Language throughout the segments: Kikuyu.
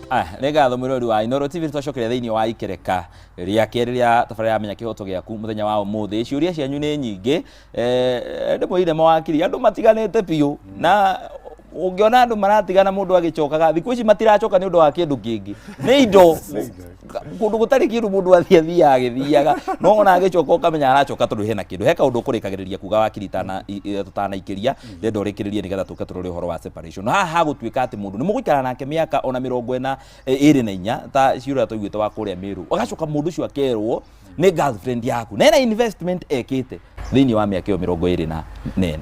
Aya, nĩ ngatho mwĩroreri wa Inooro TV. Twacokeria thĩinĩ wa ikereka rĩa kerĩ rĩa tabarĩra ya Menya Kĩhoto Gĩaku mũthenya wa ũmũthĩ. Ciũria cianyu nĩ nyingĩ. Ndĩmwĩrire mawakiri andũ matiganĩte biũ, na ũngĩona andũ maratigana mũndũ agĩcokaga thikũ ici matiracoka nĩ ũndũ wa kĩndũ kĩngĩ, nĩ indo. Kũndũ gũtarĩ kĩndũ mũndũ athiĩ athiaga agĩthiaga, no ona agĩcoka ũkamenya aracoka tondũ hena kĩndũ. He kaũndũ ũkũrĩkagĩrĩria kuga, wakiri, tũtanaikĩria, ndĩrenda ũrĩkĩrĩrie nĩgetha tũke tũrore ũhoro wa separation. Haha hagũtuĩka atĩ mũndũ nĩ mũgũikara nake mĩaka ona 44 ta ciũria twaiguĩte wa kũrĩa Meru, agacoka mũndũ ũcio akerwo nĩ girlfriend yaku na ena investment ekĩte thĩinĩ wa mĩaka ĩyo 24.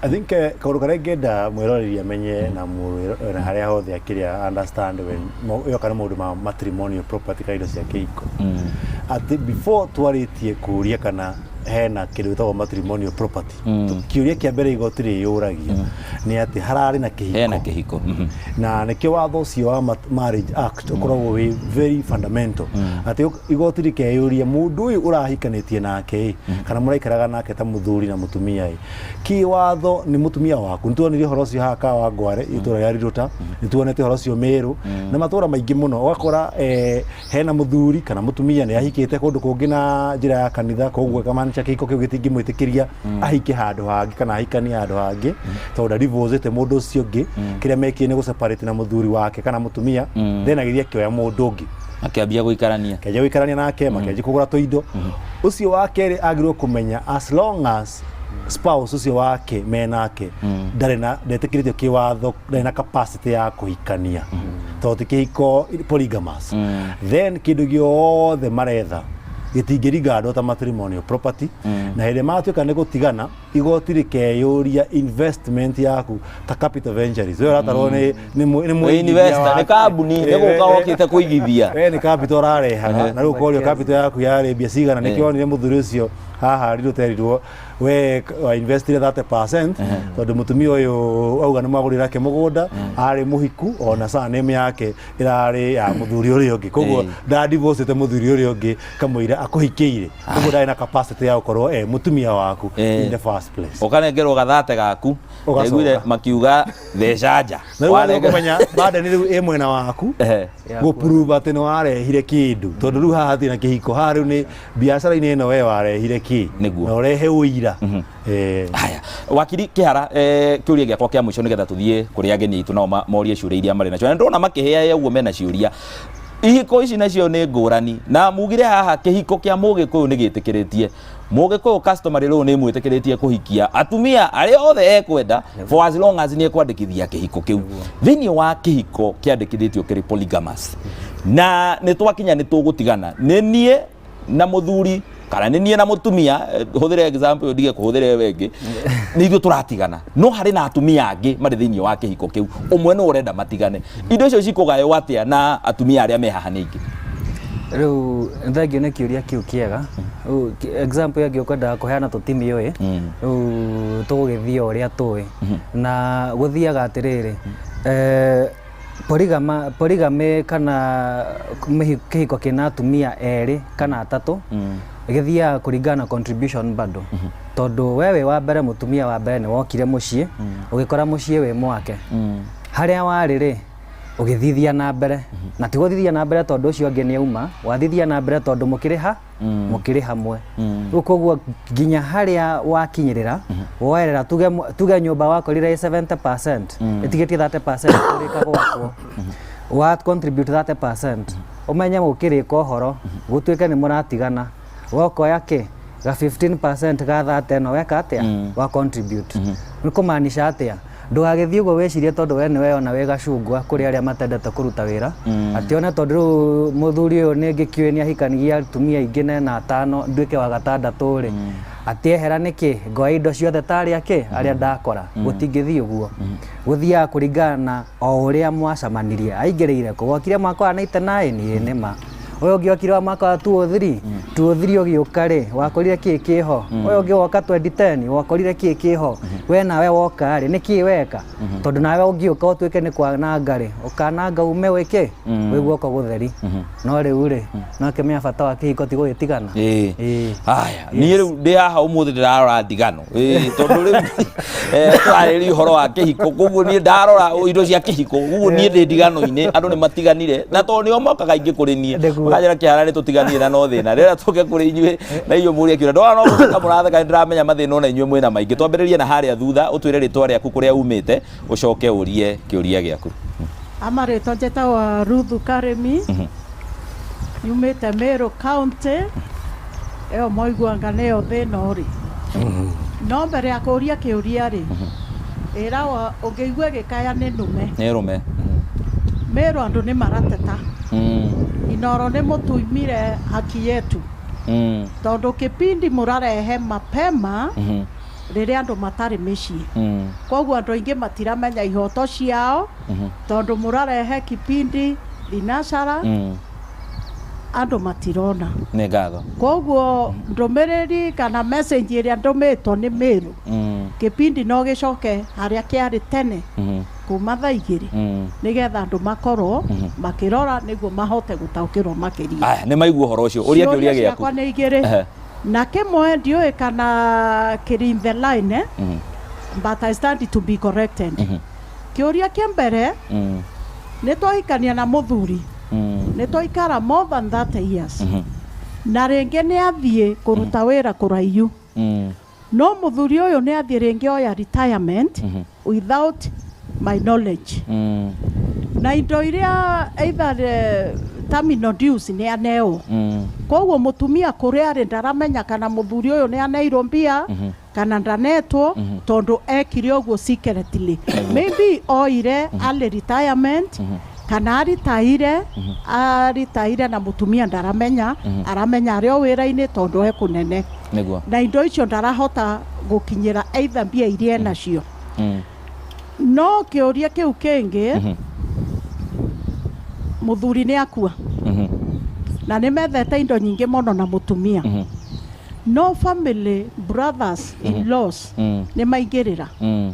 I think kaũndũ karĩa ingĩenda mwĩroreri amenye na na harĩa hothe akĩrĩa understand when yoka nĩ maũndũ ma matrimonial property kana indo cia kĩhiko, atĩ before twarĩtie kũria kana hena kĩndũ gĩtagwo matrimonial property, kĩũria kĩa mbere igoti rĩyũragia nĩ atĩ hararĩ na kĩhiko. Hena kĩhiko. Na nĩkĩo watho ũcio wa Marriage Act ũkoragwo wĩ very fundamental, atĩ igoti rĩkeyũria mũndũ ũyũ ũrahikanĩtie nake ĩ, kana mũraikaraga nake ta mũthuri na mũtumia ĩ, kĩwatho nĩ mũtumia waku. Nĩ tuonire ũhoro ũcio haha Kawangware, itũra rĩa Riruta, nĩ tuonete ũhoro ũcio Meru na matũra maingĩ mũno. Ũgakora hena mũthuri kana mũtumia nĩ ahikĩte kũndũ kũngĩ na njĩra ya kanitha, koguo ĩkamaanisha kĩhiko kĩu gĩtingĩmwĩtĩkĩria ahike handũ hangĩ kana ahikanie handũ hangĩ, tondũ ndadivorcĩte mũndũ ũcio ũngĩ. Kĩrĩa mekire nĩ gũseparate na mũthuri wake kana mũtumia, then agĩthiĩ akĩoya mũndũ ũngĩ. Akĩambia gũikarania. Makĩanjia gũikarania nake, makĩanjia kũgũra tũindo. Ũcio wa kerĩ agĩrĩirwo kũmenya as long as spouse ũcio wake menake ndarĩ na, ndetĩkĩrĩtio kĩwatho, ndarĩ na capacity ya kũhikania, tondũ ti kĩhiko polygamous, then kĩndũ gĩothe maretha gĩtingĩringandwo ta matrimonial property. Na hĩndĩ ĩrĩa matuĩka nĩ gũtigana, igoti rĩkeyũria investment yaku ta capital ventures, we ũratarwo nĩ mũigithia. Investor nĩ kambuni nĩ gũka wokĩte kũigithia. We nĩ capital ũrarehaga, na rĩu ũkorio capital yaku yarĩ mbia cigana. Nĩkĩo wonire mũthuri ũcio haha rirũterirwo we wa investire 30%, tondũ mũtumia ũyũ auga nĩ mwagũrĩra ke mũgũnda, arĩ mũhiku, ona surname yake ĩrarĩ ya mũthuri ũrĩa ũngĩ, koguo ndadivorcĩte mũthuri ũrĩa ũngĩ kamũira akũhikĩire, koguo ndarĩ na capacity ya gũkorwo e mũtumia waku in the first place. Ũkanengerwo gathate gaku. Ũgacoka. Ndaiguire makiuga theca nja. Na rĩu wathiĩ kũmenya burden rĩu ĩ mwena waku gũprove atĩ nĩ warehire kĩndũ, tondũ rĩu haha hatirĩ na kĩhiko, haha rĩu nĩ biacara-inĩ ĩno we warehire kĩ. Nĩguo. Na ũrehe ũira. Haya, wakiri Kĩhara, kĩũria gĩakwa kĩa mũico nĩgetha tũthiĩ kũrĩ ageni aitũ nao morie ciũria iria marĩ nacio, na ndĩrona makĩhĩa ũguo mena ciũria. Ihiko ici nacio nĩ ngũrani, na mugire haha kĩhiko kĩa Mũgĩkũyũ nĩ gĩtĩkĩrĩtie, Mũgĩkũyũ customary law nĩ mwĩtĩkĩrĩtie kũhikia atumia arĩa othe ekwenda for as long as nĩ ekwandĩkithia kĩhiko kĩu. Thĩinĩ wa kĩhiko kĩandĩkithĩtio kĩrĩ polygamous, na nĩ twakinya nĩ tũgũtigana, nĩ niĩ na mũthuri kana nĩ niĩ na mũtumia, hũthĩre example ĩyo, ndige kũhũthĩra ĩyo ĩngĩ, nĩ ithuĩ tũratigana, no harĩ na atumia angĩ marĩ thĩinĩ wa kĩhiko kĩu, ũmwe nĩ ũrenda matigane, indo icio cikũgaywo atĩa na atumia arĩa me haha nĩ aingĩ? Rĩu nĩ thengio nĩ kĩũria kĩu kĩega. Rĩu example ĩngĩ ũkwendaga kũheana tũtimĩũĩ, rĩu tũgũgĩthiĩ o ũrĩa tũĩ na gũthiaga atĩrĩrĩ, polygamy kana kĩhiko kĩna atumia erĩ kana atatũ gĩthiaga kũringana na contribution bado, tondũ we wĩ wa mbere, mũtumia wa mbere, nĩ wokire mũciĩ ũgĩkora mũciĩ wĩ mwake harĩa warĩ rĩ, ũgĩthithia na mbere, na ti gũthithia na mbere tondũ ũcio ũngĩ nĩ auma, wathithia na mbere tondũ mũkĩrĩ ha mũkĩrĩ hamwe. Rĩu koguo nginya harĩa wakinyĩrĩra woerera, tuge nyũmba wakorire ĩ 70%, ĩtigĩtie 30% kũrĩka gwakwo, wa contribute 30%, ũmenye mũkĩrĩka ũhoro gũtuĩke nĩ mũratigana, wokoya kĩ ga 15% ga 30 ĩno weka atĩa wa contribute. Nĩ kũmaanisha atĩa? Ndũgagĩthiĩ ũguo wĩcirie tondũ we nĩwe ona wĩ gacungwa kũrĩ arĩa matendete kũruta wĩra, atĩ one tondũ rĩu mũthuri ũyũ nĩ ngĩkĩũĩ nĩ ahikanigia atumia aingĩ na ena atano, nduĩke wa gatandatũ rĩ, atĩ ehera nĩkĩ ngoya indo ciothe tarĩ akĩ arĩa ndakora. Gũtingĩthiĩ ũguo, gũthiaga kũringana na o ũrĩa mwacemanirie. Aingĩrĩire kũ? Wokire mwaka wa 99 ĩĩ nĩma. Ũyũ ũngĩ okire wa mwaka wa 2003, 2003 ũgĩũka rĩ, wakorire kĩ kĩho? Ũyũ ũngĩ woka 2010, wakorire kĩ kĩho? We nawe woka rĩ, nĩ kĩ weka? Tondũ nawe ũngĩũka ũtuĩke nĩ kwananga rĩ, ũkananga ume wĩke wĩ guoko gũtheri. No rĩu rĩ, no kĩmenya bata wa kĩhiko ti gũgĩtigana. Ĩĩ. Ĩĩ. Haya, niĩ rĩu ndĩ haha ũmũthĩ ndĩrarora ndigano. Ĩĩ, tondũ rĩu tũrarĩrĩria ũhoro wa kĩhiko, koguo niĩ ndarora indo cia kĩhiko, koguo niĩ ndĩ ndigano-inĩ, andũ nĩ matiganire, na tondũ nĩo mokaga aingĩ kũrĩ niĩ, Nĩguo. makanjĩra kĩhara nĩ tũtiganire na no thĩna, rĩrĩa tũke kũrĩ inyuĩ na inyuĩ mũrie kĩũria, ndona no gũtheka mũratheka nĩ ndĩramenya mathĩna ona inyuĩ mwĩna maingĩ. Twambĩrĩrie na harĩa thutha, ũtwĩre rĩtwa rĩaku kũrĩa umĩte, ũcoke ũrie kĩũria gĩaku. Amarĩtwa njĩtagwo Ruthu Karĩmi, nyumĩte Meru County, ĩyo moiguanga nĩyo thĩna ũrĩ. No mbere ya kũria kĩũria rĩ, ĩragwo ũngĩigua ĩgĩkaya nĩ nũme. Nĩ rũme. Meru andũ nĩ marateta. Inoro nĩ mũtuimire haki yetu. Tondũ kĩpindi mũrarehe mapema rĩrĩa andũ matarĩ mĩciĩ. Koguo andũ aingĩ matiramenya ihoto ciao tondũ mũrarehe kipindi thinacara andũ matirona. Nĩ ngatho. Koguo ndũmĩrĩri kana message ĩrĩa ndũmĩtwo nĩ Meru, kĩpindi no gĩcoke harĩa kĩarĩ tene kuma thaa 2 nĩgetha andũ makorwo makĩrora nĩguo mahote gũtaũkĩrwo makĩria. Aya, nĩ maigua ũhoro ũcio. Ũria kĩũria gĩaku. Ciũria ciakwa nĩ 2. Na kĩmwe ndiũĩ kana kĩrĩ in the line, but I stand to be corrected. Kĩũria kĩa mbere, nĩ twahikania na mũthuri, nĩ twaikara more than 30 years, na rĩngĩ nĩ athiĩ kũruta wĩra kũraihu, no mũthuri ũyũ nĩ athiĩ rĩngĩ oya retirement without my knowledge, na indo iria either terminal dues nĩ aneo. Koguo mũtumia kũrĩa arĩ ndaramenya kana mũthuri ũyũ nĩ aneirwo mbia kana ndanetwo, tondũ ekire ũguo secretly, maybe oire early retirement kana aritaire na mũtumia ndaramenya, aramenya arĩ o wĩra-inĩ tondũ e kũnene. Nĩguo. Na indo icio ndarahota gũkinyĩra either mbia iria enacio. No kĩũria kĩu kĩngĩ, mũthuri nĩ akua na nĩ methete indo nyingĩ mũno na mũtumia, no family brothers in laws nĩ maingĩrĩra,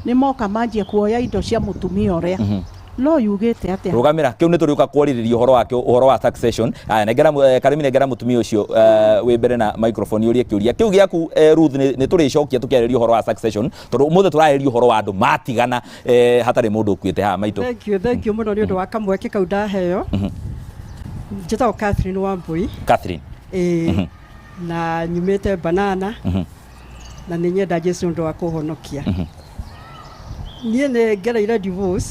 nĩ moka manjia kuoya indo cia mũtumia ũrĩa. No yugĩte atĩa? Rũgamĩra kĩu, nĩ tũrĩũka kwarĩrĩria ũhoro wakĩo, ũhoro wa succession. Aya, nengera Karĩmi, nengera mũtumia ũcio wĩ mbere na microphone ũrie kĩũria kĩu gĩaku. Ruth, nĩ tũrĩcokia tũkĩarĩria ũhoro wa succession, tondũ ũmũthĩ tũrarĩria ũhoro wa andũ matigana hatarĩ mũndũ ũkuĩte haha maitũ. Thank you, thank you mũno nĩ ũndũ wa kamweke kau ndaheo. Njĩtagwo Catherine Wambui. Catherine. Ĩĩ, na nyumĩte Banana na nĩ nyenda Jesu nĩ ũndũ wa kũhonokia. Niĩ nĩ ngereire divorce,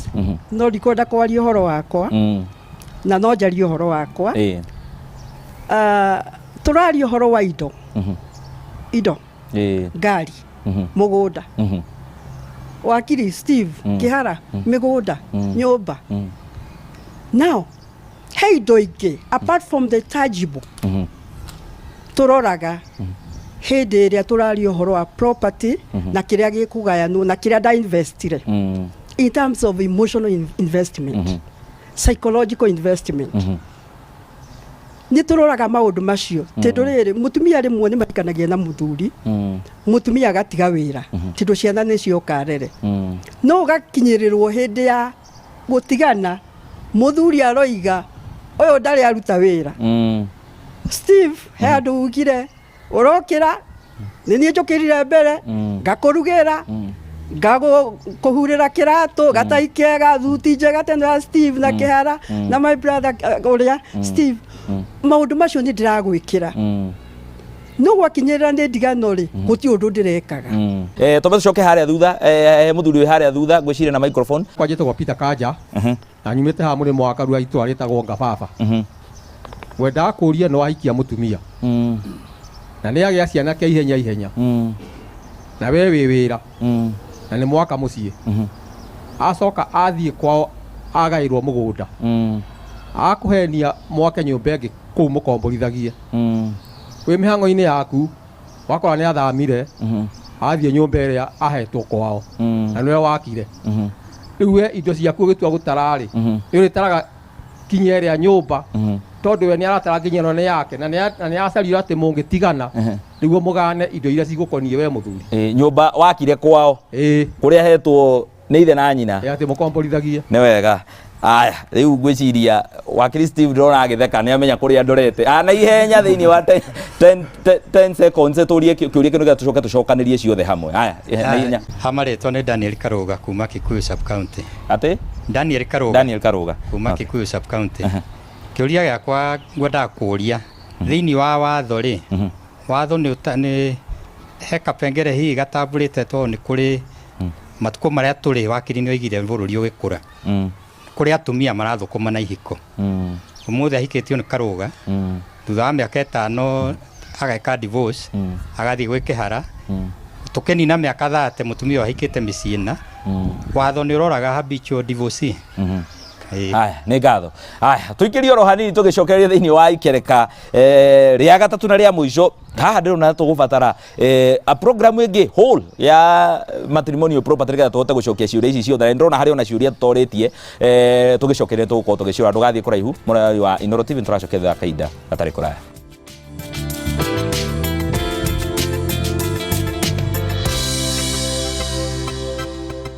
no ndikwenda kwaria ũhoro wakwa, na no njarie ũhoro wakwa. Ah, tũraria ũhoro wa indo, indo, ngari, mũgũnda, wakiri Steve Kĩhara, mĩgũnda, nyũmba. Now he indo ingĩ apart from the tangible tũroraga hĩndĩ ĩrĩa tũraria ũhoro wa property na kĩrĩa gĩkũgayanwo na kĩrĩa ndainvestire in terms of emotional investment, psychological investment. Nĩ tũroraga maũndũ macio tondũ rĩrĩ, mũtumia rĩmwe nĩ mahikanagia na mũthuri, mũtumia agatiga wĩra tondũ ciana nĩ cioka rere, no ũgakinyĩrĩrwo hĩndĩ ya gũtigana, mũthuri aroiga ũyũ ndarĩ aruta wĩra. Steve, he handũ ugire ũrokĩra nĩ niĩ njũkĩrire mbere, ngakũrugĩra, ngakũhurĩra kĩratũ gatai kega, thuti njega teno ya Steve na Kĩhara na my brother, ũrĩa Steve, maũndũ macio nĩ ndĩragwĩkĩra, no gwakinyĩrĩra nĩ ndigano rĩ, gũtirĩ ũndũ ndĩrekaga. Twambe tũcoke harĩa thutha, mũthuri wĩ harĩa thutha ngwĩciria na microphone. Kwa njĩtagwo Peter Kanja na nyumĩte haha mũrĩmo wa Karura, itũra rĩtagwo Ngababa. Ngwendaga kũria, nĩ wahikia mũtumia na nĩ agĩa ciana kĩa ihenya ihenya, na we wĩ wĩra na nĩ mwaka mũciĩ, acoka athiĩ kwao agaĩrwo mũgũnda, akũhenia mwake nyũmba ĩngĩ kũu mũkomborithagie, wĩ mĩhang'o-inĩ yaku wakora nĩ athamire athiĩ nyũmba ĩrĩa ahetwo kwao na nĩwe wakire. Rĩu we indo ciaku ũgĩtua gũtara rĩ, nĩ ũrĩtaraga Kinya ĩrĩa nyũmba tondũ we nĩ aratara nginya ĩno nĩ yake na nĩ na nĩ acaria atĩ mũngĩtigana nĩguo mũgane indo iria cigũkoniĩ we mũthuri. Ĩ, nyũmba wakire kwao kũrĩa hetwo nĩ ithe na nyina. Ĩ, atĩ mũkomborithagie. Nĩ wega. Aya, rĩu ngwĩciria wakiri Steve ndĩrona agĩtheka nĩ amenya kũrĩa ndorete. Ah, na ihenya thĩinĩ wa 10 seconds tũrie kĩũria kĩno nĩgetha tũcoke tũcokanĩrie ciothe hamwe. Aya, na ihenya. Ha marĩtwa nĩ Daniel Karũga kuma Kikuyu sub county. Atĩ? Daniel Karũga. Daniel Karũga. Kuma Kikuyu sub county. Kĩũria gĩakwa ngwendaga kũria thĩinĩ wa watho rĩ, watho nĩ nĩ he kapengere hihi gatambũrĩte tondũ nĩ kũrĩ matukũ marĩa tũrĩ wakiri nĩ oigire bũrũri ũgĩkũra kũrĩ atumia marathũkũma na ihiko. Ũmũthĩ ahikĩtio nĩ Karũga, thutha wa mĩaka 5 ageka divorce, agathiĩ gwĩ Kĩhara, tũkĩnina mĩaka 30 mũtumia ũyũ ahikĩte mĩciĩ na watho nĩ ũroraga habitual divorcee. Ĩĩ. Aya, nĩ ngatho. Aya, tũikĩrie oro hanini tũgĩcokereria thĩinĩ wa ikereka rĩa gatatũ na rĩa mũico. Haha ndĩrona tũgũbatara a program ĩngĩ whole ya matrimonial property nĩgetha tũhote gũcokia ciũria ici ciothe. Na ndĩrona harĩ ona ciũria tũtorĩtie, tũgĩcokereria tũgũkorwo tũgĩciũra. Ndũgathiĩ kũraihu, mũrori wa Inooro TV, nĩtũracokia thutha wa kahinda gatarĩ kũraya.